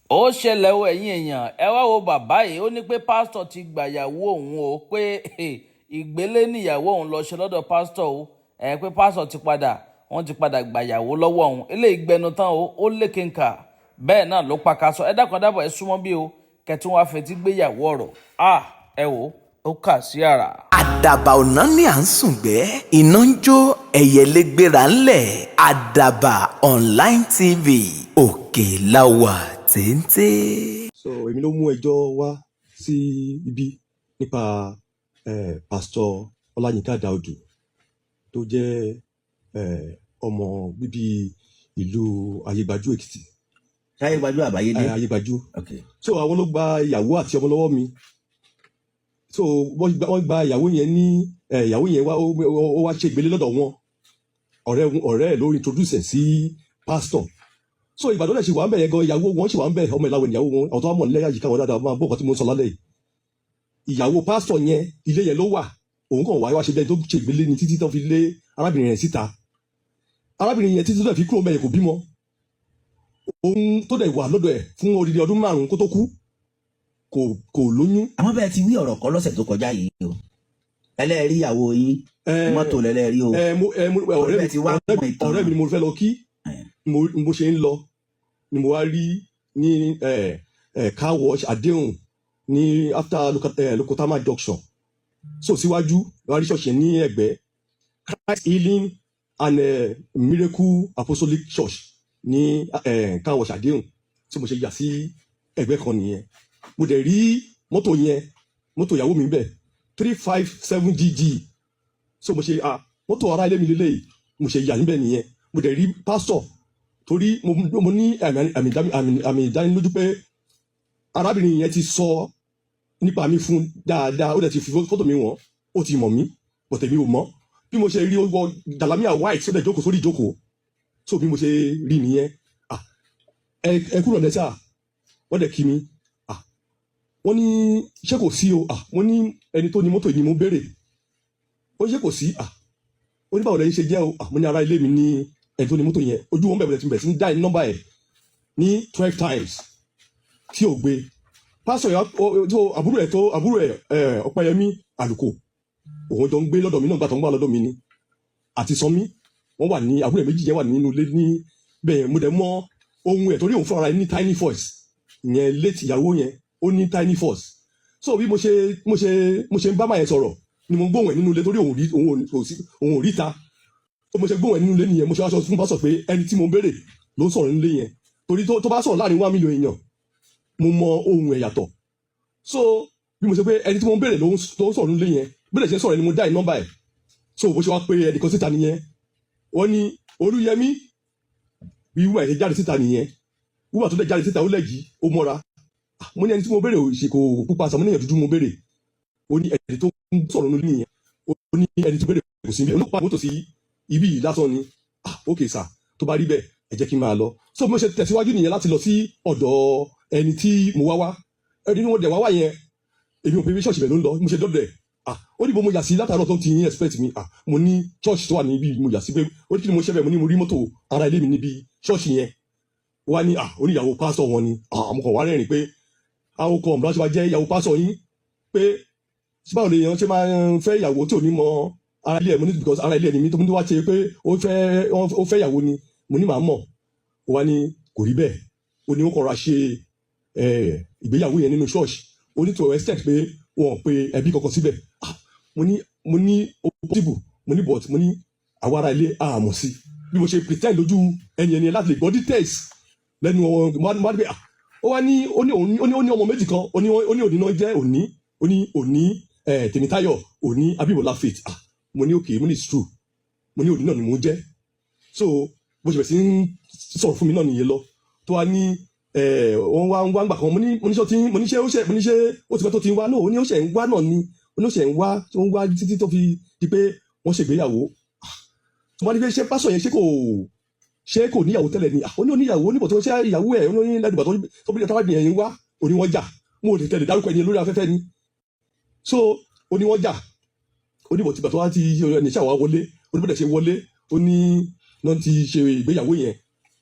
Ó ṣẹlẹ̀ o, ẹ̀yin èèyàn, ẹ wá wo bàbá yìí. Ó ní pé pásítọ̀ ti gbàyàwó òun o, pé ìgbélé níyàwó òun lọ ṣe lọ́dọ̀ pásítọ̀ o. Ẹ pé pásítọ̀ ti padà, wọ́n ti padà gbàyàwó lọ́wọ́ òun. Eléyìí gbẹnu tán o, ó lékenkà, bẹ́ẹ̀ náà ló pakasọ. Ẹ dákun dábọ̀, ẹ súnmọ́ bí o, kẹtù wá fetí gbéyàwó ọ̀rọ̀. A ẹ wò ó kà sí àrà. Àdàbà ọ̀nà ní à ń sùn gbẹ́, iná ń jó, ẹyẹlé gbéra ńlẹ̀. Àdàbà Online TV, òkè láwà téńté. So èmi ló mú ẹjọ́ wá sí ibi nípa Pastor Ọláyínká Daudu, tó jẹ́ ọmọ bíbí ìlú Ayégbájú, Èkìtì. Ṣáyé gbajú àbáyédé. Ayégbájú. Ok. So àwọn ló gba ìyàwó àti ọmọ lọ́wọ́ mi. So wọ́n gba ìyàwó yẹn ní ìyàwó yẹn wá, ó wá ṣe ìgbélé lọ́dọ̀ wọn. Ọ̀rẹ́ ẹ̀ ló introduce ẹ̀ sí pastor. So Ìbàdàn lẹ̀ ṣe wà ń bẹ̀ yẹn gan, ìyàwó wọn ṣe wà ń bẹ̀. Ọmọ ìlàwọ̀ ìyàwó wọn. Àwọn tó wà mọ̀ nílẹ̀ àyíká wọn dáadáa máa bọ́ ọ̀kan tí mo ń sọ lálẹ́ yìí. Ìyàwó pastor yẹn, ilé yẹn ló wà. Òun kàn wáyé wá ṣe bẹ́ẹ̀ tó ṣe ìgbélé ni títí tó fi lé arábìnrin yẹn síta. Arábìnrin yẹn, títí tó dẹ̀ fi kúrò mẹ́yẹ, kò bímọ. Òun tó dẹ̀ wà lọ́dọ̀ ẹ̀ fún odidi ọdún 5 kó tó kú, kò lóyún. Àwọn bẹ́ẹ̀ ti wí ọ̀rọ̀ kọ́ lọ́sẹ̀ tó kọjá yìí o. Ẹlẹ́rìí ìyàwó yín, mọ́tò lẹ́lẹ́rìí o. Ẹ mo ẹ mo ọ̀rẹ́ mi Bẹ́ẹ̀ ti wá ọ̀rẹ́ mọ̀ mi ìtàn. Ọ̀rẹ́ mi ni mo fẹ́ lọ kí. Mo ṣe ń lọ ni mo wá rí ní ẹ ẹ car wash àdéhùn ní after Lokotama junction. So síwájú, wá rí ṣọ́ọ̀ṣì ní ẹ̀gbẹ́, Christ Healing and Miracle Apostolic Church ní car wash àdéhùn. Tí mo ṣe yà sí ẹ̀gbẹ́ kan nìyẹn, mo dẹ̀ rí mọ́tò yẹn, mọ́tò ìyàwó mi bẹ̀, 357 GG. So mo ṣe, ah, mọ́tò ará ilé mi lélẹ́yìí. Mo ṣe yà níbẹ̀ nìyẹn, mo dẹ̀ rí pásítọ̀, torí mo ní àmì ìdánilójú pé arábìnrin yẹn ti sọ nípa mi fún dáadáa. Ó dẹ̀ ti fi fọ́tò mi wọ̀n, ó ti mọ̀ mí, but èmi ò mọ̀. Bí mo ṣe rí, ó wọ jàlámíà white, ó dẹ̀ jókòó sórí ìjókòó. So bí mo ṣe rí nìyẹn. Ah, ẹ kúrò lẹ́sà. Wọ́n dẹ̀ kí mi. Ah, wọ́n ní ṣé kò sí o? Ah, mo ní ẹni tó ní mọ́tò yìí ni mo béèrè. Ó ní ṣé kò sí? Ah, ó ní báwo lẹ́yìn ṣe jẹ́ o? Ah, mo ní ará ilé mi ní ẹni tó ní mọ́tò yẹn. Ojú wọn bẹ̀rẹ̀ tí bẹ̀rẹ̀ sí ní dá nọ́mbà ẹ̀ ní 12 times tí ò gbé. Pásọ̀ yà tó àbúrò ẹ̀, tó àbúrò ẹ̀ ẹ̀ Ọ̀pẹ́yẹmí Àlùkò, òun jọ ń gbé lọ́dọ̀ mi náà gbà tó ń gbà lọ́dọ̀ mi ni, àti Sanmi, wọ́n wà ní àbúrò ẹ̀ méjì yẹn wà nínú ilé ní bẹ́ẹ̀. Mo dẹ̀ mọ ohun ẹ̀ torí òun fúnra ẹ̀ ní tiny voice. Ìyẹn late ìyàwó yẹn, ó ní tiny voice. So bí mo ṣe ń bá màá yẹn sọ̀rọ̀ ni mo gbóhùn ẹ̀ nínú ilé, torí òun rí, òun ò sí, òun ò rí ta. Tó mo ṣe gbóhùn ẹ̀ nínú ilé nìyẹn. Mo ṣe wá sọ fún pásọ̀ pé ẹni tí mo ń béèrè ló ń sọ̀rọ̀ nínú ilé yẹn, torí tó bá sọ̀rọ̀ láàrin 1 million èèyàn, mo mọ ohun ẹ̀ yàtọ̀. So bí mo ṣe pé ẹni tí mo ń béèrè ló ń sọ̀rọ̀ nínú ilé yẹn, bí lè ṣe sọ̀rọ̀ ẹni, mo dá ẹ̀ nọ́mbà ẹ̀. So bó ṣe wá pé ẹnìkan síta nìyẹn, wọ́n ní Olúyẹmí. Bí wúwà ẹ̀ ṣe jáde síta nìyẹn. Wúwà tó dẹ̀ jáde síta, ó lẹ́jì, ó mọ́ra. Ah, mo ní ẹni tí mo béèrè ò ṣe kò pupa sàmú níyàn dúdú mo béèrè. Ó ní ẹni tó ń sọ̀rọ̀ nínú nìyẹn. Ó ní ẹni tó béèrè kò sí níbẹ̀, ó ní pa mọ́tò sí ibi yìí lásán ni. Ah, ok sir, tó bá rí bẹ́ẹ̀, ẹ jẹ́ kí n máa lọ. So bí mo ṣe tẹ̀síwájú nìyẹn láti lọ sí ọ̀dọ̀ ẹni tí mo wá wá. Ẹni tí mo dẹ̀ wá wá yẹn, èmi ò pé ṣọ́ọ̀ṣì bẹ̀ ló ń lọ. Mo ṣe dọ́dọ̀ ẹ̀, ah, ó ní bó mo yà sí látàárọ̀ tó ti yín expect mi. Ah, mo ní church tó wà níbi mo yà sí pé. Ó ní kí ni mo ṣe bẹ́ẹ̀? Mo ní mo rí mọ́tò ara ilé mi níbi ṣọ́ọ̀ṣì yẹn. Wá ní, ah, oníyàwó pásítọ̀ wọn ni. Ah, mo kàn wá rẹ́rìn pé how come bá ṣe máa jẹ́ ìyàwó pásítọ̀ yín, pé ṣé báwo lè yàn ṣe máa ń fẹ́ ìyàwó tí ò ní mọ ara ilé ẹ̀? Mo ní because ara ilé ẹ̀ ni mi tó ní wá ṣe pé ó fẹ́ ìyàwó ni. Mo ní màá mọ̀. Ó wá ní kò rí bẹ́ẹ̀. Ó ní ó kọra ṣe ìgbéyàwó yẹn nínú ṣọ́ọ̀ṣì. Ó ní to extent pé wọn ò pe ẹbí kankan síbẹ̀. Ah, mo ní ó possible. Mo ní but mo ní àwa ará ilé àmọ̀ sí. Bí mo ṣe pretend lójú ẹni ẹni láti lè gbọ́ details lẹ́nu wọn, mo wá ní pé, ah, ó wá ní ó ní òun ó ní ọmọ méjì kan. Ó ní òní náà jẹ́ òní. Ó ní òní Tèmítáyọ̀, òní Abímbọ́lá Faith. Ah, mo ní okay, mo ní it's true. Mo ní òní náà ni mo ń jẹ́. So bó ṣe bẹ̀rẹ̀ sí ń sọ̀rọ̀ fún mi náà nìyẹn lọ, tó wá ní wọ́n wá ń wá ń gbà kan. Mo ní ṣé ó ti mo ní ṣé ó ṣe, mo ní ṣé ó ti pẹ́ tó ti ń wá náà? Ó ní ó ṣe ń wá náà ni. Ó ní ó ṣe ń wá, tó ń wá títí tó fi di pé wọ́n ṣègbéyàwó. Tó wá ní pé ṣé pásọ̀ yẹn, ṣé kò níyàwó tẹ́lẹ̀ ni? Ó ní oníyàwó níbo tó ṣe ìyàwó ẹ̀. Ó ní lẹ́dùgbà tó bí tábàbí yẹn ń wá, ó ní wọ́n jà. Mo ò lè tẹ̀lé dárúkọ ẹni lórí afẹ́fẹ́ ni. So ó ní wọ́n jà. Ó ní bọ̀tìgbà tó wá ti ẹni ṣàwá wọlé, ó ní bọ́dẹ̀ ṣe wọlé, ó ní náà ti ṣe ìgbéyàwó yẹn.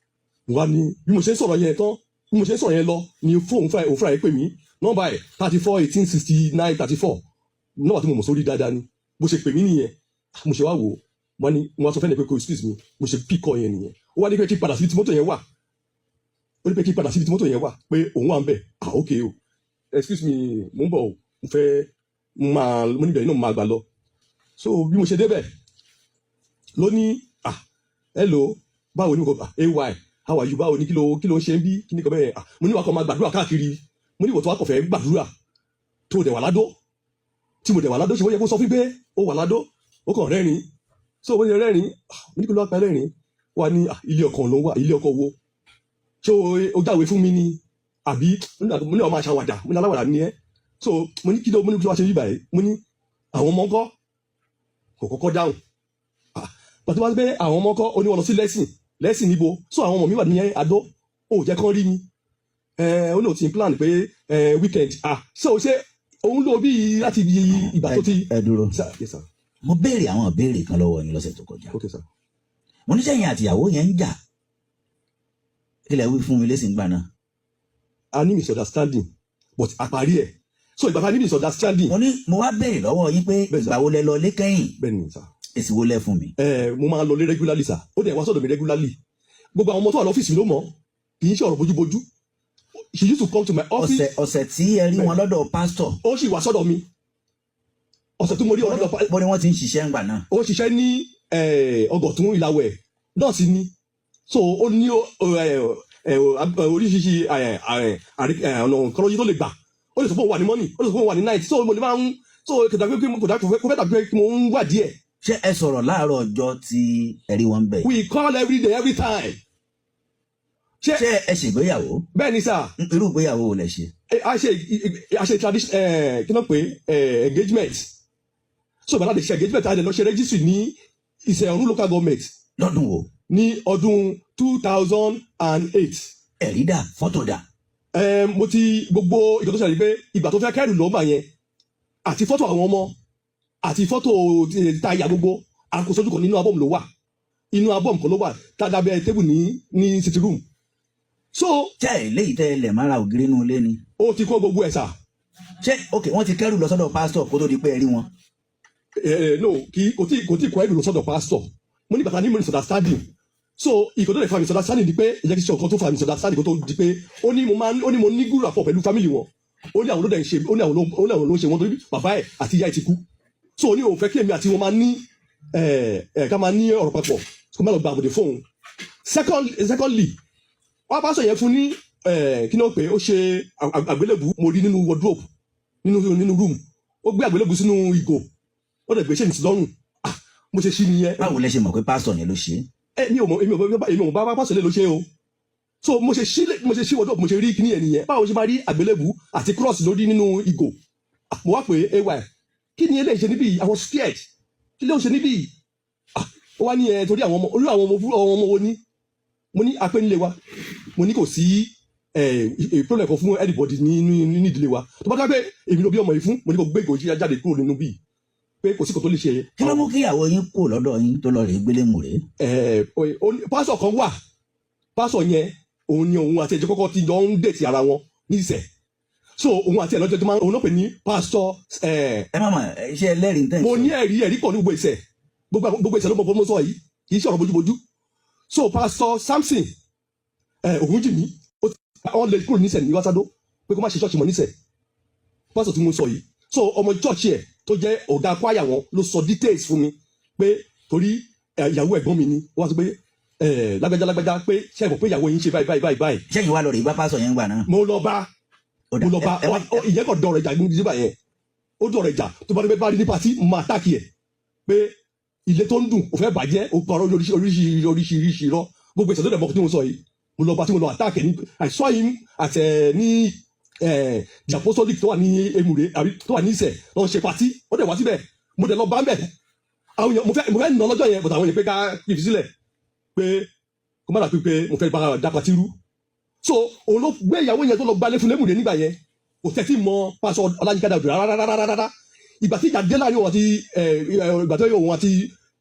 Mo wá ní bí mo ṣe ń sọ̀rọ̀ yẹn tán. Bí mo ṣe ń sọ̀rọ̀ yẹn lọ ni fóònù fúnra òun fúnra yẹn pè mí. Nọ́mbà ẹ̀ 34 18 69 34, nọ́mbà tí mo mọ̀ sórí dáadáa ni. Bó ṣe pè mí nìyẹn. Mo ṣe wá wò ó, wọ́n ní mo wá sọ fẹ́ni pé kò excuse me. Mo ṣe pick call yẹn nìyẹn. Ó wá ní pé kí n padà síbi tí mọ́tò yẹn wà. Ó ní pé kí n padà síbi tí mọ́tò yẹn wà, pé òun wà ń bẹ̀. Ah, ok o, excuse me, mo ń bọ̀ o, mo fẹ́ mo máa mo níbẹ̀ náà mo máa gbà lọ. So bí mo ṣe débẹ̀ ló ní, "Ah, hello, báwo ni?" Mo kọ, "Ah, ay, how are you? Báwo ni? Kí ló ń ṣe ń bí? Kí ni kò bẹ́ẹ̀?" "Ah," mo ní, "wàá kọ́ máa gbàdúrà káàkiri." Mo ní, "ìwọ tó wá kọ̀ fẹ́ gbàdúrà tó dẹ̀ wà ládó, tí mo dẹ̀ wà ládó, ṣe wọ́n yẹ kó sọ fún pé ó wà ládó?" Ó kàn rẹ́rìn. So ó yẹ rẹ́rìn. Ah, mo ní, "Kí ló wá pa rẹ́rìn?" Wà ní, "Ah, ilé ọkọ ló ń wà." "Ilé ọkọ wo? Ṣé o jáwé fún mi ni àbí?" Mo ní, "Ọ máa ṣàwàdà." Mo ní, "Aláwàdà ni ẹ." So mo ní, "Kí ló?" Mo ní, "Kí ló wá ṣe bíbà yìí?" Mo ní, "Àwọn ọmọ ńkọ́?" Kò kọ́kọ́ dáhùn. Ah, pàtó wá sí pé àwọn ọmọ ńkọ́, ó ní wọn lọ sí lesson. "Lesson níbo?" So àwọn ọmọ mi wà ní Adó, ó jẹ́ kán rí mi. Ẹ ó ní òun ti ń plan pé ẹ weekend. Ah, so ṣé òun lò bí láti bí ìgbà tó ti. Ẹ dúró. Sir, yes sir. Mo béèrè àwọn ìbéèrè kan lọ́wọ́ yín lọ́sẹ̀ tó kọjá. Okay sir. Mo ní sẹ́yìn àtìyàwó yẹn ń jà. Kí lẹ wí fún mi lẹ́sìn gbà náà? A ní misunderstanding, but àparí ẹ̀. So ìgbà tá a ní misunderstanding. Mo ní mo wá béèrè lọ́wọ́ yín pé Bẹ́ẹ̀ sà. ìgbà wo lẹ lọ lé kẹ́yìn? Bẹ́ẹ̀ ni sir. Èsì wo lẹ fún mi? Ẹ mo máa ń lọlé regularly sir. Ó dẹ̀ wá sọ́dọ̀ mi regularly. Gbogbo àwọn ọmọ tó wà lọ́fíìsì mi ló mọ̀. Kì í ṣe ọ̀rọ̀ bójúbójú. She used to come to my office. Ọ̀sẹ̀ tí ẹ rí wọn lọ́dọ̀ pásítọ̀? Ó sì wá sọ́dọ̀ mi ọ̀sẹ̀ tó mo rí ọ̀dọ̀ Bó ni wọ́n ti ń ṣiṣẹ́ ńgbà náà? Ó ṣiṣẹ́ ní Ọgọ̀tún Ìlàwẹ̀ nọ́ọ̀sì ni. So ó ní oríṣiríṣi ọ̀nà kọ́lọ́jì tó lè gbà. Ó lè sọ pé òun wà ní morning, ó lè sọ pé òun wà ní night. So mo lè máa ń so kò dàbí pé kò dàbí kò fẹ́ dàbí pé mo ń wà díẹ̀. Ṣé ẹ sọ̀rọ̀ láàárọ̀ ọjọ́ tí ẹ rí wọn bẹ̀? We call every day, every time. Ṣé Ṣé ẹ ṣègbéyàwó? Bẹ́ẹ̀ ni sir. Irú ìgbéyàwó wo lẹ ṣe? A ṣe tradition, kí ló pé, engagement. So ìbára lè ṣe engagement, a lè lọ ṣe registry ní Ìṣẹ̀rún local government. Lọ́dún wo? Ní ọdún 2008. Ẹ̀rí dà? Fọ́tò dà? Mo ti gbogbo ìgbà tó ṣẹlẹ̀ pé ìgbà tó fẹ́ kẹ́rù lọ́gbà yẹn, àti fọ́tò àwọn ọmọ àti fọ́tò táyà, gbogbo àkóso kan nínú album ló wà. Inú album kan ló wà tá a dábẹ́ table ní sitting room. So Ṣé eléyìí tẹ́ ẹ lẹ̀ mára ògiri inú ilé ni? Ó ti kó gbogbo ẹ̀ sà. Ṣé ok, wọ́n ti kẹ́rù lọ sọ́dọ̀ pásítọ̀ kó tó di pé ẹ rí wọn? No, kì í kò tí kó ẹrù lọ sọ́dọ̀ pastor. Mo ní bàtà ní misunderstanding. So ìkò tó lè fa misunderstanding ni pé ẹ jẹ́ kí n ṣe ọ̀kan tó fa misunderstanding kó tó di pé ó ní mo máa ń ó ní mo ní gúrà pọ̀ pẹ̀lú family wọn. Ó ní àwọn ló dẹ̀ ń ṣe, ó ní àwọn ló ń ṣe wọn torí bàbá ẹ̀ àti ìyá ẹ̀ ti kú. So ó ní òun fẹ́ kí èmi àti wọn máa ní ẹ ẹ ká máa ní ọ̀rọ̀ papọ̀, kó má lọ gba àbòdè fóun. Secondly, wọ́n bá sọ yẹn fún ní kí ni ó pè é, ó ṣe àgbélébù. Mo rí nínú wardrobe nínú room. Ó gbé àgbélébù sínú ìgò, ó dẹ̀ gbé chain sí lọ́rùn. Ah, mo ṣe ṣí nìyẹn. Báwo lẹ ṣe mọ̀ pé pásítọ̀ yẹn ló ṣe é? Ẹ mi ò mọ, èmi ò mọ bá pásítọ̀ lè ló ṣe o. So mo ṣe ṣí wardrobe, mo ṣe rí kíní ẹ̀ nìyẹn. Báwo ṣe máa rí àgbélébù àti cross lórí nínú ìgò? Ah, mo wá pé, "Ay, kí ni eléyìí ṣe níbí?" I was scared. "Kí ló ń ṣe níbí?" Ah, ó wá ní ẹ torí àwọn ọmọ olú àwọn ọmọ wo ni. Mo ní apẹ́ nílé wa. Mo ní kò sí ẹ problem kan fún anybody ní ìdílé wa. Tó bá dá pé èmi ló bí ọmọ yìí fún, mo ní kó gbé ìgò jáde kúrò nínú bíi pé kò sí kò tó lè ṣe. Kí ló mú kíyàwó yín kú lọ́dọ̀ yín tó lọ rèé gbélé mùrè? Ẹ pásọ̀ kan wà. Pásọ̀ yẹn, òun ni òun àti ẹ̀jẹ̀ kọ́kọ́ ti jọ ń date ara wọn ní ìsẹ̀. So òun àti ẹ̀ lọ́jọ́ tó máa òun náà pè ní pásọ̀ ẹ. Ẹ má mà ṣe ẹlẹ́rìí tẹ̀ ń Mo sọ. ní ẹ̀rí, ẹ̀rí pọ̀ ní gbogbo ìsẹ̀. Gbogbo ìsẹ̀ ló mọ̀ fọmọ sọ yìí, kì í ṣe ọ̀rọ̀ bójúbójú. So pásọ̀ Samson Ògúnjìmí, wọ́n lè kúrò nísẹ̀ ní wásádó pé kó má ṣe ṣọ́ọ̀ṣì mọ́ nísẹ̀, pásọ̀ tí mo sọ yìí. So ọmọ church ẹ̀ tó jẹ́ ọ̀gá kwaya wọn ló sọ details fún mi pé torí ìyàwó ẹ̀gbọ́n mi ni. Wọ́n sọ pé lágbájá lágbájá, pé ṣe é mọ̀ pé ìyàwó yín ṣe báyìí báyìí báyìí báyìí. Ṣẹ́yìn wá lọ rèé bá pásítọ̀ yẹn gbà náà? Mo lọ bá Ó dà, mo lọ bá ìyẹn kò dọ̀rọ̀ ìjà nígbà yẹn. Ó dọ̀rọ̀ ìjà tó bá dé bá rí ní party, máa attack ẹ̀ pé ilé tó ń dùn ò fẹ́ bàjẹ́, ó parọ́ oríṣiríṣi oríṣiríṣi irọ́. Gbogbo ìṣẹ̀lẹ̀ tó dẹ̀ mọ́ tí mo sọ yìí, mo lọ bá tí mo lọ attack ẹ̀ ní I saw him at ní the Apostolic tó wà ní Emure àbí tó wà ní Ìsẹ̀ lọ́n ṣe party. Ó dẹ̀ wá síbẹ̀, mo dẹ̀ lọ bá ń bẹ̀. Àwọn èèyàn mo fẹ́ nà lọ́jọ́ yẹn, but àwọn èèyàn pé ká fi sílẹ̀ pé kó má dàbí pé mo fẹ́ bá dá party rú. So òun ló gbé ìyàwó yẹn tó lọ gbalẹ̀ fún lẹ́mùrè nígbà yẹn. Kò tẹ́tí mọ pásọ Ọláyínká Dàdú rárá. Ìgbà tí ìjà dé láàrin òun àti ẹ ẹ ìgbà tó yẹ òun àti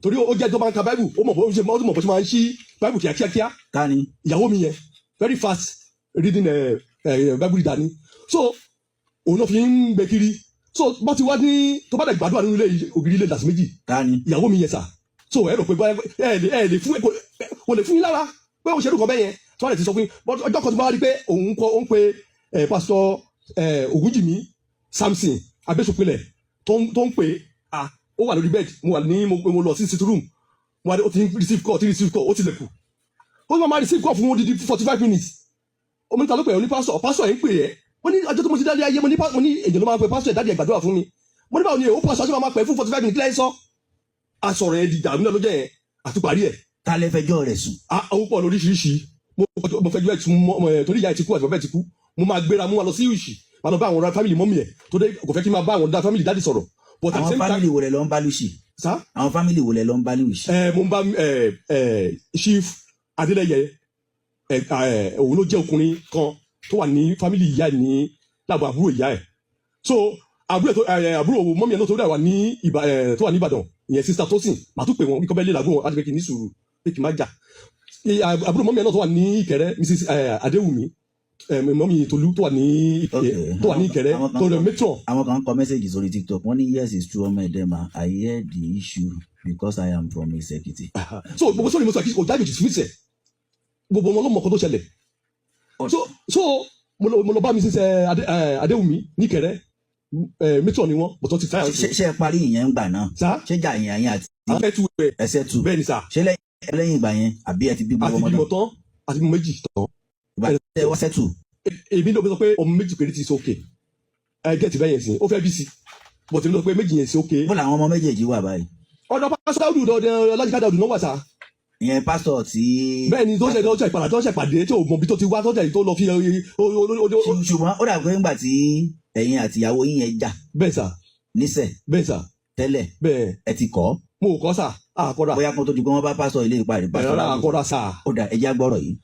torí ó jẹ́ tó máa ń ka báìbù, ó mọ̀ bó ṣe máa ń ṣí báìbù kíákíá. Ká ní. Ìyàwó mi yẹn very fast reading Bible reader ni. So òun náà fi ń gbé kiri. So bá ti wá ní tó bá dẹ̀ gbàdúrà nínú ilé yìí, ògiri ilé dàsí méjì. Ta ni? Ìyàwó mi yẹn sà. So ẹ rò pé báyìí ẹ lè fún kò lè fún yín lára pé òun ṣerú kan bẹ́ẹ̀ yẹn tí wọ́n lè ti sọ fún yín. But ọjọ́ kan tó bá wá rí pé òun kọ òun pe pásítọ̀ Ògúnjìmí Samson Abésùpilẹ̀ tó ń pè à, ó wà lórí bed, mo wà ní mo lọ sí sitting room, mo wà ní ó ti ń receive call, ti receive call, ó ti lẹ̀kù, ó ti máa receive call fún odidi 45 minutes. Ó ní ta ló pè é? Ó ní pásítọ̀, pásítọ̀ yẹn ń pè é. Mo ní ọjọ́ tó mo ti dálé ayé, mo ní èdè ló máa ń pè pásítọ̀ ẹ̀, "Daddy, ẹ̀ gbàdúrà fún mi." Mo ní báwo ni ó pásítọ̀ ṣe máa pè é fún 45 minutes lẹ́yìn sọ asọ̀rọ̀ yẹn di dàrú náà ló jẹ́ yẹn àtúparí ẹ̀. Ta lẹ fẹjọ́ rẹ̀ sùn? Àwọn pọ̀ lóríṣiríṣi. Mo fẹjọ́ ẹ̀ tún mọ́ ẹ̀ torí ìyá ẹ̀ ti kú àti bàbá ẹ̀ ti kú. Mo máa gbéra mú wa lọ sí ìṣì, máa lọ bá àwọn family mummy ẹ̀ tó dé. Kò fẹ́ kí n máa bá àwọn family daddy sọ̀rọ̀, but at the Àwọn same time family wo lẹ lọ ń bá lùsì? Sá? Àwọn family wo lẹ lọ ń bá lùsì? Ẹ mo ń bá ẹ ẹ Chief Adeleye ẹ ẹ òun ló jẹ́ ọkùnrin kan tó wà ní family ìyá ẹ̀ ní lágbo àbúrò ìyá ẹ̀. So àbúrò ẹ̀ tó ẹ àbúrò mummy ẹ̀ náà tó dà wà ní ìbà ẹ tó wà ní Ìbàdàn, ìyẹn Sister Tosin, màá tún pè wọ́n kíkọ́ bẹ́ẹ̀ lé làgbó wọn láti pé kí n ní sùúrù, pé kí n má jà. Àbúrò mummy ẹ̀ náà tó wà ní Ìkẹrẹ, Mrs Adéwùmí, mummy Tolú tó wà ní tó wà ní Ìkẹrẹ Àwọn kan tó lọ matron. Àwọn kan kọ message sórí TikTok, wọ́n ní, "Yes, it's true, ọmọ ẹ̀dẹ́mà, I hear the issue because I am from Ìsẹ̀kìtì." So gbogbo sórí mo sọ kí kò jáde jù fún gbogbo wọn ló mọ nǹkan tó ṣẹlẹ̀. So mo lọ bá Mrs Adéwùmí ní Ìkẹrẹ, matron ni wọn, bọ̀tọ̀ ti táyà. Ṣé ẹ parí ìyẹn ń gbà náà? Sá? Ṣé jà ìyẹn àyìn àti Afẹ́ tu ẹ. Ẹsẹ̀ tù? Bẹ́ẹ̀ ni sà. Ṣé lẹ́yìn ìgbà yẹn àbí ẹ ti bí gbogbo Àti ọmọ bímọ náà? tán, àti bímọ méjì tán. Ìgbà tẹ wá settle? Èmi ló sọ pé ọmọ méjì péré ti ṣe òkè ẹ gẹ́tì bẹ́ẹ̀ yẹn sìn, ó fẹ́ bí sí, but èmi ló sọ pé méjì yẹn ṣe òkè. Bó làwọn ọmọ méjèèjì wà báyìí? Ọ̀dọ̀ pásítọ̀ Dáúdù, ọ̀dọ̀ Ọlájíká Dáúdù náà wà sá. Ìyẹn pásítọ̀ tí? Bẹ́ẹ̀ ni, tó ṣe ìpàdé, tó ṣe ìpàdé tí ò mọ ibi tó ti wá, tó ṣe tó lọ fi Ṣùgbọ́n ó dà pé ńgbà tí ẹ̀yin àti ìyàwó yín yẹn jà Bẹ́ẹ̀ sà. nísẹ̀ Bẹ́ẹ̀ sà. tẹ́lẹ̀, Bẹ́ẹ̀. ẹ ti kọ́? Mo kọ́ sà, àkọ́dà. Bóyá kó tó di pé wọ́n bá pásítọ̀ ilé ìpàdé, pásítọ̀ Ẹ̀rọ Dáúdù. àkọ́dà sà. Ó dà, ẹ jẹ́ á gbọ́rọ̀ yìí,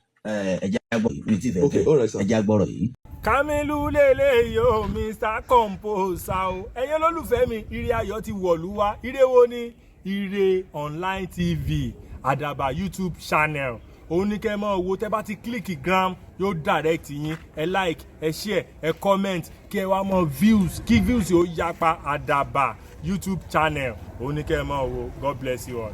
ẹ jẹ́ á gbọ́rọ̀ yìí, mi ti fẹ́ Ok, fẹ́. All right sir. Ẹ jẹ́ á gbọ́rọ̀ yìí. Kamilu lélẹ́yìí o, Mr Composer o. Ẹ̀yin olólùfẹ́ mi, ire ayọ̀ ti wọ̀lú wá. Ire wo ni? Ire Online TV, Àdàbà YouTube channel, òun ní kẹ́ ẹ máa wo. Tẹ́ bá ti click gram, yóò direct yín. Ẹ like, ẹ share, ẹ comment, kí ẹ wá mọ views, kí views yóò yapa. Àdàbà YouTube channel, òun ní kẹ́ ẹ máa wo. God bless you all.